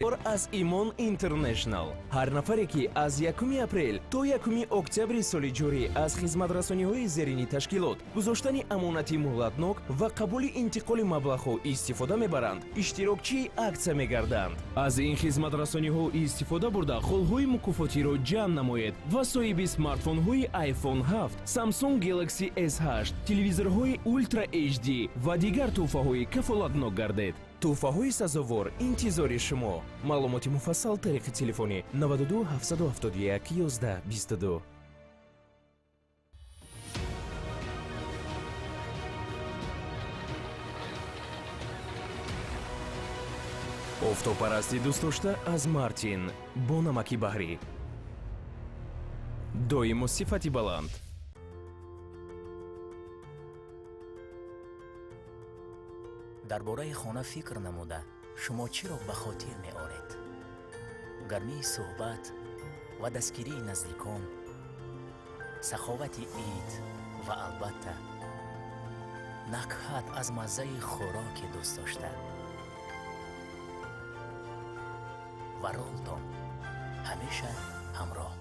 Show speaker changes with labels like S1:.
S1: Аз Имон Интернешнал. Ҳар нафаре, ки аз 1 апрел то 1 октябри соли ҷорӣ аз хизматрасониҳои зерини ташкилот, гузоштани амонати муҳлатнок ва қабули интиқоли маблағҳо истифода мебаранд, иштирокчии аксия мегарданд. Аз ин хизматрасониҳо истифода бурда, холҳои мукофотиро ҷамъ намоед ва соҳиби смартфонҳои iPhone 7, Samsung Galaxy S8, телевизорҳои Ultra HD ва дигар тӯҳфаҳои кафолатнок гардед. Тӯҳфаҳои сазовор интизори шумо. Маълумоти муфассал тариқи телефони 92 771 11 22. Офтобпарасти дӯстдошта аз Мартин бо намаки баҳрӣ, доимо сифати баланд.
S2: Дар бораи хона фикр намуда, шумо чиро ба хотир меоред? Гармии суҳбат ва дастгирии наздикон, саховати ид ва, албатта, накҳат аз маззаи хӯроки дӯстдошта. Ва Ролтон ҳамеша ҳамроҳ.